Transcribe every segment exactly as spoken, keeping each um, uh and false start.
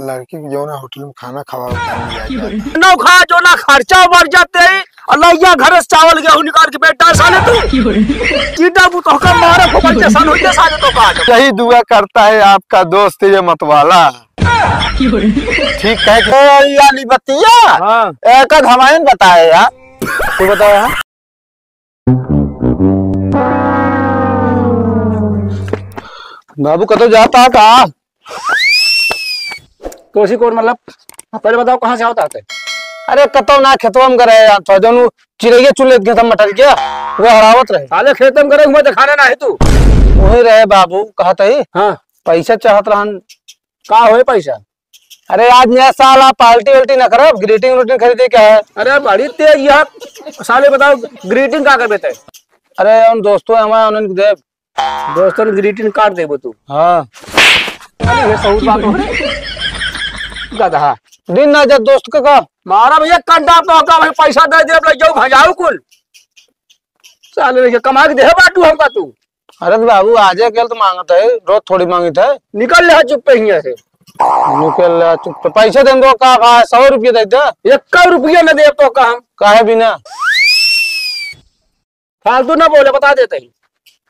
लड़की के जौना होटल में खाना खवाओ, खाना खा, जौना खर्चा बढ़ जाते ही, और लइया घर से चावल गेहूं निकाल के बेटा साले तू। चीटा बु तोहका मारे फोकट के साल होइए साले तो का। यही दुआ करता है आपका दोस्त ये मतवाला। ठीक है। ए, यानी बतिया। हाँ। एक आध हमारे बताए यार। तू बताओ यार। बाबू, कतो जाता है का? तो उसी को मतलब, पहले बताओ, कहाँ से आवत है? अरे, कतो ना, खेतवा में करे यार, था जौन उ चिरैया चुन लेत खेत में मटर के, वो हरावत रहे। साले, खेत में करे, हुआ दिखाने ना है तू। वही रहे बाबू, कहत ही। हाँ। पैसा चाहत रहन। का होए पैसा? अरे, आज नया साल, आप पार्टी वार्टी ना करब, ग्रीटिंग व्रीटिंग खरीदे के है। अरे, बड़ी तेज यह साले, बताओ, ग्रीटिंग का करबे ते? अरे, उन दोस्तों हमारे, उन्होंने देब। दोस्तन ग्रीटिंग कार्ड देबो तू? हाँ। अरे, ये सहूर बात हो रे। गधा। दिन ना जब दोस्त का का? मारा भैया, कंडा तो का भाई, पैसा दे दे, अब ले जाओ, भजाओ कुल। साले, भैया, कमा के दे बाटू हमका तू। अरे तो बाबू, आजे अकेल तो मांगत है, रोज थोड़ी मांगित है। निकल ले चुप्पे हियां से। निकल ले चुप्पे। पैसे दे दो का भाई, सौ रुपये दे दे। एक रुपया न दे तो का हम। काहे बिना? फालतू ना बोले, बता देते ही।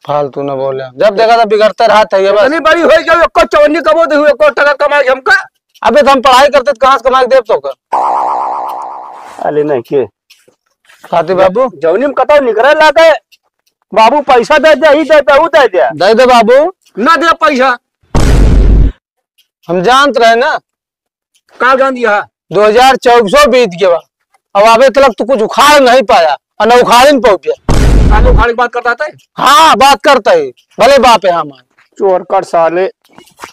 फालतू ना बोले, जब देखा था बिगड़ते रहत है ये बस। इतनी बड़ी होई गई, एको चवन्नी कबो दे, एको टका कमाई हमका। अबे तो हम पढ़ाई करते तो कहाँ से कमा के देब तो का? अरे नहीं के। खाते बाबू? जौनी में कतौ निकरे लागे, बाबू पैसा दे दे, ही दे दे, ऊ दे दे। दे दे बाबू। ना दे पैसा। हम जानत रहे ना। का जान दिया? दो हजार चउबीसो बीत गया, अब अबे तलक तू कुछ उखाड़ नहीं पाया और न उखाड़ नहीं पाओ। आगे उखाड़ के बात करता है? हाँ, बात करता है, भले बाप है हमारे। चोर कर साले।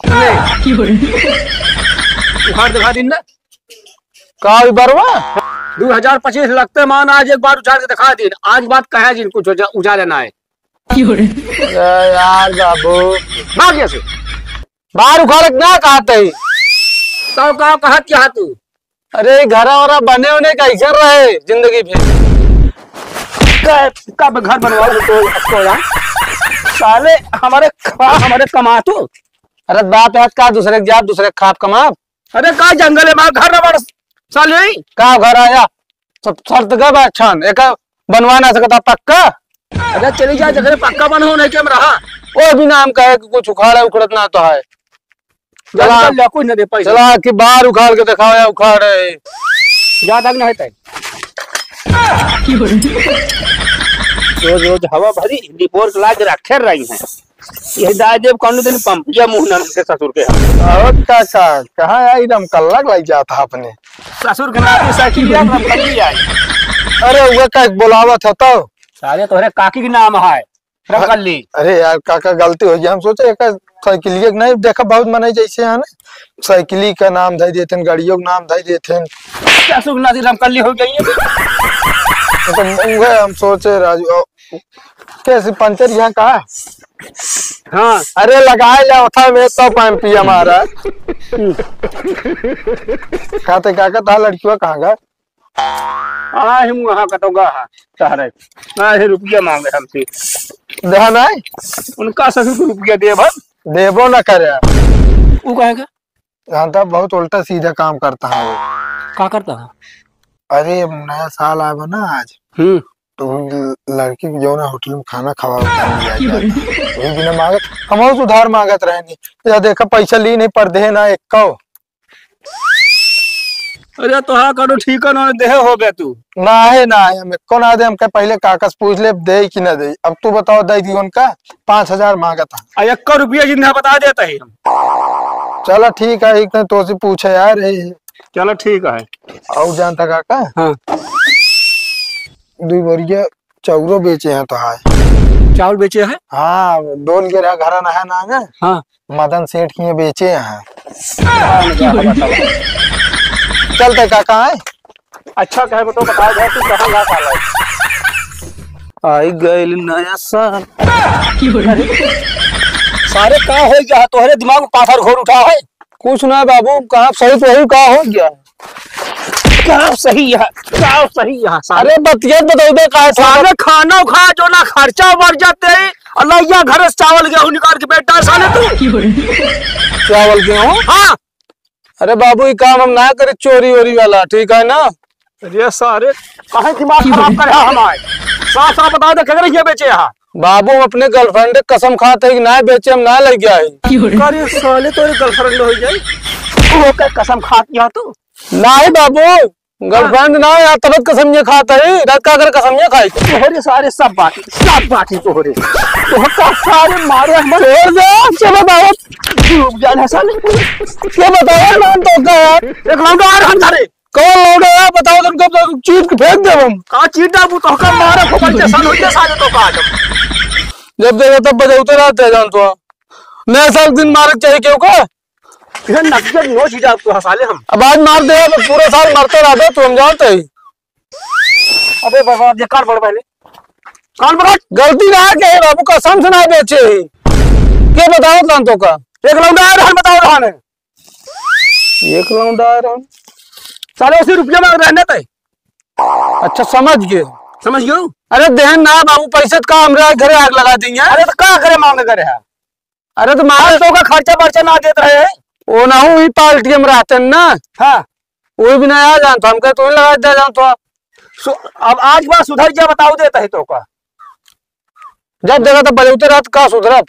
ले। उखाड़ दिखा दिन ना। का ई बरवा? दो हजार पच्चीस लगते मान, आज एक बार उजाड़ के दिखा दिन। आज बात कहे जिन कुछ उजा-, उजाले ना है। अरे यार बाबू। भाग यहाँ से। बाहर उखाड़क ना कहत ही। तो का कहत क्या तू? अरे, घरा वरा बने होने कैसे रहे जिंदगी भर? क-, कब घर बनवाओ तो, तो यार? साले, हमारे खा, हमारे कमा तू। अरे, बाप यार, का दूसरे के जात, दूसरे के खाप कमाप? अरे, का जंगल है, हमारा घर ना बड़ साले। का घर आया? सब शर्त का बा, अच्छा, एक बनवा ना सकता पक्का? अरे चली जा, जगह पक्का बन हो, नहीं के हम रहा। ओ बिना हम कहे कि कुछ उखाड़े उखड़त ना तो है। जा चला। निकल जा, कुछ ना दे पैसा। चला कि बाहर उखाड़ के दिखाओ या उखाड़े। जा तक नहीं तय। रोज रोज हवा भरी, रिपोर्ट ला के रखे रही हैं। ये दाई देव कौन दिन पंपिया मुंह नरम के ससुर के। और का, का, कहाँ आई रमकल्ला के लग जाता अपने? ससुर के नाती साइकिल या रमकल्ली आई। अरे, वो का बोलावत है तो? साले तोहरे काकी के नाम है, रमकल्ली। अरे यार, काका, गलती हो गया। हम सोचे एक साइकिलिया के नहीं देखा, बहुत मनई जैसे है ना, साइकिली का नाम धई देते हैं, गाड़ियों का नाम धई देते हैं। ससुर के नाती रमकल्ली हो गई है। तो उहे हम सोचे, राजू, कैसे पंचर यहाँ का? हाँ। अरे लगाए जाओ था, मैं तो पान पिया मारा। कहते काका, ता लड़कियों कहाँ गए? आ, हम वहाँ कटोगा, हाँ, तहरे। आ, हे रुपया मांगे हमसे। देहा नहीं? उनका ससुर को रुपया दे भर। देबो न करे। वो कहेगा? जानता, बहुत उल्टा सीधा काम करता है वो। का करता है? अरे, नया साल आवा ना आज, हम्म। तो उन लड़की के जौना होटल में खाना खवाओ, खाना लिया जाए। वही बिना मांगत, हम उधार मांगत रहे नहीं। या देखा, पैसा ली नहीं, पर दे ना एक कौ। अरे, तोहार करो ठीक है ना, देहे हो बे तू। ना है, ना है, हम एको ना दे, हमके पहले काका से पूछ ले, दे कि ना दे। अब तू बताओ, दे दी उनका, पाँच हजार मांगत है। आ, एक रुपया जिंदा बता देता है हम। चलो ठीक है, एक तो तोसे पूछे यार, ए। चलो ठीक है। और जानता काका? हाँ। दो बोरिया चाउरो बेचे हैं तो है। चाउर बेचे हैं? हाँ, डोल के रहा, घरा ना है ना आगे। हाँ। मदन सेठ के यहाँ बेचे हैं। चलते काका, आए? अच्छा कहे तो बताओ भाई, तू कहाँ ला साला? आई गइल नया साल। सारे का हो गया? तोहरे दिमाग में पाथर घोर उठा है। कुछ ना बाबू, कहाँ सही तो वही का हो गया? का सही है, का सही है, साले? अरे बतिया तो बताओ बे, का है साले? साले खाना खा जो ना खर्चा बढ़ जाते हैं, और लइया घर से चावल गेहूं निकाल के बेटा साले तू। चावल गेहूं? हाँ। अरे बाबू, ये काम हम ना करे, चोरी वोरी वाला, ठीक है ना? अरे सारे, काहे दिमाग खराब करे है हमारे? साफ साफ बताओ तो, केकरे हियाँ बेचे है? बाबू, हम अपने girlfriend के कसम खात है कि ना बेचे, हम ना लइ गया है। अरे साले, तोरे girlfriend होइ जाए, वो का कसम खात किया तू? नहीं बाबू, girlfriend ना है, तबत कसम ये खाता है, रात का अगर कसम ये खाई। तोहरे सारे सब बाटी, सब बाटी तोहरे। तोहका सारे मारे हम। छोड़ दे, क्या बताओ? डूब जाना साले। क्या बताओ, नाम तो का है? एक लौंडा आ रहा हम घरे। कौन लौंडा है? बताओ, तुमको तो चीट के फेंक दे हम। का चीट डाबू? तोहका मारे को बच्चे सन होइए साले तोहका आज। जब देखो तब बजाते रहते हैं, जान तो। नए साल दिन मारे चाहिए क्यों का? ये नकली नोच ही जाब तो हंसा ले हम। अब आज मार दे, अब पूरा साल मरते रहबे तू, हम जानते ही। अबे बाबा, ये कान पकड़ पहले। कान पकड़। गलती ना के बाबू, कसम से ना बेचे ही। के बताओ तान तो का? एक लौंडा आ रहा है, बताओ रहा ने। एक लौंडा आ रहा है। साले अस्सी रुपया मांग रहे हैं ना तय। अच्छा, समझ गए। समझ गयो? अरे देहन ना बाबू, पैसे तो का हमरे घरे आग लगा देंगे। अरे तो का करे मांग करे है? अरे तो मार तो का खर्चा बर्चा ना देत रहे। वो ना हुई पार्टी में रहते हैं ना। हाँ। वो भी ना आ जानता, हमके तो लगा दे जानता। सु-, अब आज बार सुधर जा, बताओ देता है तो का। जब देखा तब बजौते रहत का सुधरब।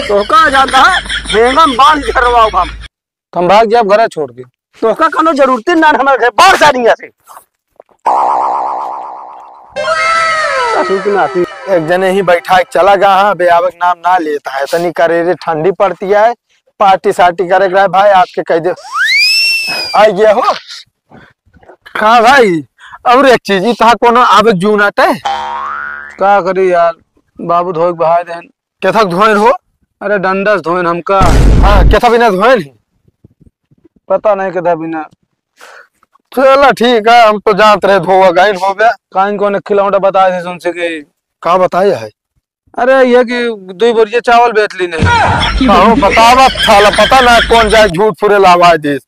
तो का जानता है, हेंगम बांध झरवाओ हम। तो हम भाग जाब घर छोड़ के। तो का कोनो जरूरत ना हमारे घर बाहर जा नहीं आते। एक जने ही बैठा के चला गया है, बे आवे के नाम ना लेता है। इतनी करे रे ठंडी पड़ती है, पार्टी सार्टी करे के रहे भाई, आपके कह दे। आ ये हो। हाँ भाई, और एक चीज, ई तहा कोनो आवे के जू नाटे? का करी यार, बाबू धोए के बहाय देन। केथक धोएन हो? अरे डंडा से धोएन हमका। हाँ, केथा बिना धोएन ही? पता नहीं केथा बिना। चला ठीक है, हम तो जानत रहे धोवा गाइन हो गया। काइन कौन खिलौंडा बताए थे तुमसे कि का बताए है? अरे ये कि दुई बोरिया चावल बेच ली नहीं। कहो बतावा साला, पता ना कौन जाए झूठ फुरे लावा दिस।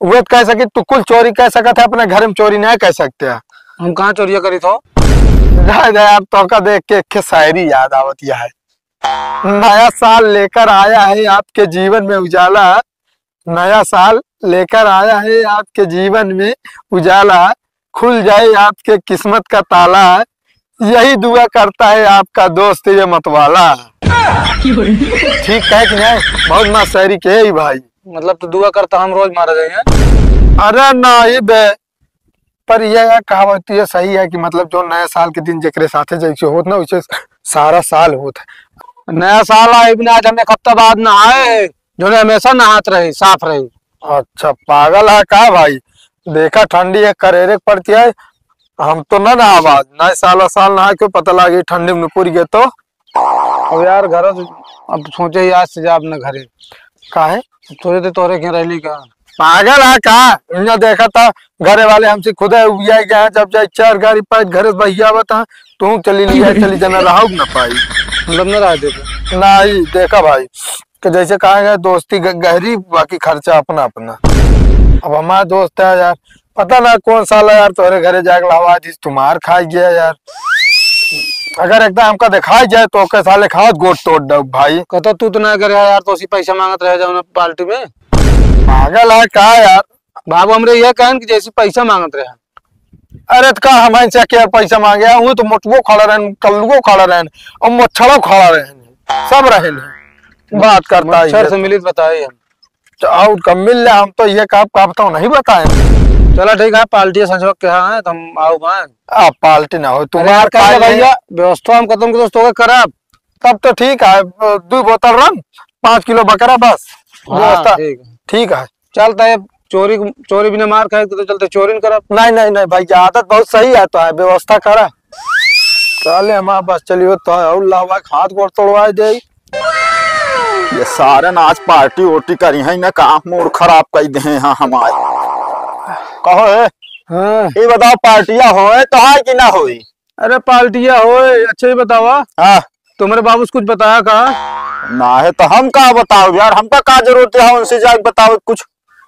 वो तो कह सकी तू कुल चोरी कह सकत है, अपने घर में चोरी नहीं कह सकते हैं। हम कहाँ चोरिया करी थो? जाए दे यार, तोका देख के एक शायरी याद आवत यह है। नया साल लेकर आया है आपके जीवन में उजाला, नया साल लेकर आया है आपके जीवन में उजाला, खुल जाए आपके किस्मत का ताला, यही दुआ करता है आपका दोस्त ये मतवाला। ठीक है कि नहीं? बहुत मस्त शायरी के ही भाई। मतलब तो दुआ करता हम रोज मारा जाए। अरे नहीं बे, पर यह, यह कहावत तो ये सही है कि मतलब जो नया साल के दिन जेकरे साथे जैसे होत ना, वैसे सारा साल होत है। नया साल आए बिना आज हम एक हफ्ता बाद नहाए, जो हमेशा नहात रही, साफ रही। अच्छा, पागल है का भाई? देखा ठंडी है, करेरे के पड़ती है। हम तो ना नहाब आज, नए साल, साल नहा के पता लागे ठंडी में पूरी गए तो। अब यार घर, अब सोचे ही आज से जा अपने घरे। काहे? सोचे थे तोरे के रहली का। पागल है का? इन्हें देखा था, घरे वाले हमसे खुदे उबिया गया है, जब जाए चार गाड़ी पाए घरे से बहिया बता, तू चली लिया, चली जाना रहा ना पाई। मतलब ना रहा देते। नहीं, देखा भाई, कि जैसे कहा गया दोस्ती ग-, गहरी, बाकी खर्चा अपना अपना। अब हमारा दोस्त है यार, पता ना कौन साला यार तोहरे घरे जाके लावा दिस, तुम्हार खा गया यार। अगर एकदम हमका दिखाई जाए तो ओके साले खात गोट तोड़ दब भाई। कतो तू तो ना करे यार, तो उसी पैसा मांगत रहे जाओ ना पार्टी में। पागल है का यार? बाबू हमरे ये कहन कि जैसे पैसा मांगत रहे। अरे तो का हमारे से क्या पैसा मांगे? वो तो मोटुओ खड़ा रहन, कल्लुओ खड़ा रहन और मच्छरों खड़ा रहन, सब रहन। बात करता है मच्छर ये से तो। मिलित बताए हम। तो और कब मिल ले, हम तो ये का, का बताओ नहीं बताए। चला ठीक है, पार्टी संजोग के हाँ है, तो हम आओ बा। आ, पार्टी ना हो, अरे तुम्हार यार, कह दे खाए भैया, व्यवस्था हम खत्म के दोस्तों के करब। तब तो ठीक है, दो बोतल रम, पाँच किलो बकरा बस। हाँ, व्यवस्था ठीक है। ठीक है। चलता है, चोरी, चोरी बिना मार खाए तो चलते चोरी न करब। नहीं, नहीं, नहीं भाई, आदत बहुत सही है, तो है व्यवस्था करा। चले हमारे बस चलियो तो है, और लावा हाथ गोड़ तोड़वाए दे। ये सारे ना आज पार्टी ओटी करी है ना, का मूड खराब कर दे हैं हमारे। कहो है, हाँ। ये बताओ पार्टिया होए तो है कि ना होई? अरे पार्टिया होए, अच्छा ही बतावा। हाँ। तुम्हारे बाबू से कुछ बताया का? ना है तो हम का बताओ यार, हमका का जरूरत है उनसे जाके बताओ कुछ?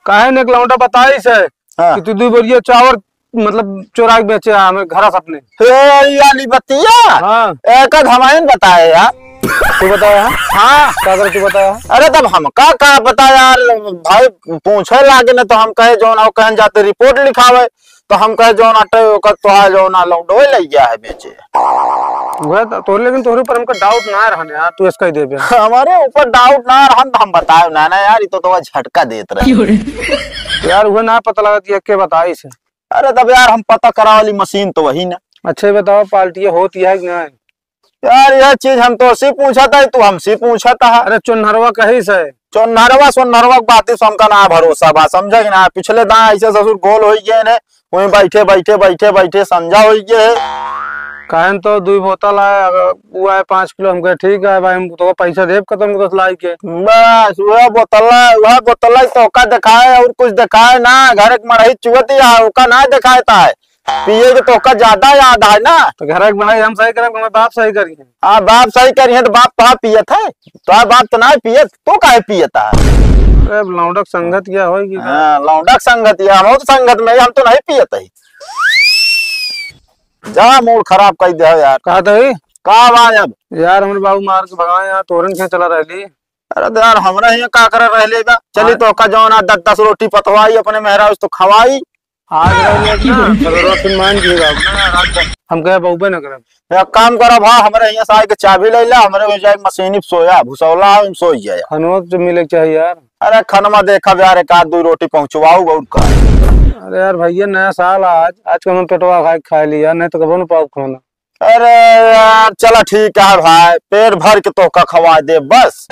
काहे ने एक लौंडा बताई से हाँ। कि तू दो बोरिया चावल मतलब चोरा के बेचे है हमें घरा से अपने। हे याली बतिया? हाँ। एक आध हमारे ने बताए यार। तू बताया है? हाँ। का करे तू बताया है? अरे तब हमका का पता यार, भाई पूछे लागे न तो हम कहे जौन आओ कहन जाते रिपोर्ट लिखावे, तो हम कहे जौन अटे ओकर तोहार जौन आ लौंडो ले गया है बेचे। वह तो तोहरे, लेकिन तोहरे ऊपर हमका डाउट ना रहन यार, तू इसका ही देबे। हमारे ऊपर डाउट ना रहन तो हम बताए ना, ना यार, ये तो, तो झटका देत रहे। यार वह ना पता लगत ये के बताई से। अरे तब यार हम पता करा वाली मशीन तो वही ना। अच्छा ये बताओ पार्टी होती है कि नहीं? यार, यह चीज हम तोसे पूछत है, तू हमसे पूछत है। अरे, चोन्हरवा कहीं से? चोन्हरवा, सोन्हरवा के बात से हमका ना भरोसा बा, समझे कि ना? पिछले दाएं ऐसे ससुर गोल होई गए ने, वहीं बैठे, बैठे, बैठे, बैठे संझा होई गए है। कहन तो दुई बोतल है, अगर वो आए पाँच किलो, हम कहे, "ठीक है भाई, हम तो पैसा देब, कतन को लाई के।" बस, वह बोतल है, वह बोतल है, तो ओका दिखाए, और कुछ दिखाए ना, घर के मड़ही चुअत ही है, ओका ना दिखाए ता है। पिए के तोहका ज्यादा याद आए ना। तो घर के बनाई हम सही करब, हमें बाप सही करी है। हाँ, बाप सही करी है तो बाप कहाँ पियत है? तो बाप तो ना पियत, तू काहे पियत है? अरे, लौंडक संगत क्या होई कि हाँ, लौंडक संगत या, हम तो संगत में, हम तो नहीं पियत है। जा, मूड खराब कर दे यार। कहा था ही? का बा अब? यार, हमरे बाबू मार के भगाए यार, तोरन के चला रहली। अरे तो यार, हमरा यहाँ का कर रहले बा? चली हाँ। तोहका जौन आ दस दस रोटी पतवाई, अपने मेहरारू से तो खवाई। आज रह लेब ना, सवेरवा फिर मान जी बाबू। हम कहे बहुबे न करब। एक काम करब, हाँ, हमरे हियाँ से आए के चाबी ले ला, हमरे में जाए मशीनी पे सोया, भुसौला है, हम सोई जाए। खनवा तो मिले के चाहिए यार। अरे खनमा देखब यार, एक आध दो रोटी पहुँचवाऊ और का। अरे यार भैया, नया साल आज, आज का हम पेटवा खा, खा लिया, नहीं तो कबो न पाऊ खाना। अरे यार, चला ठीक है भाई, पेट भर के तोहका खवा दे बस।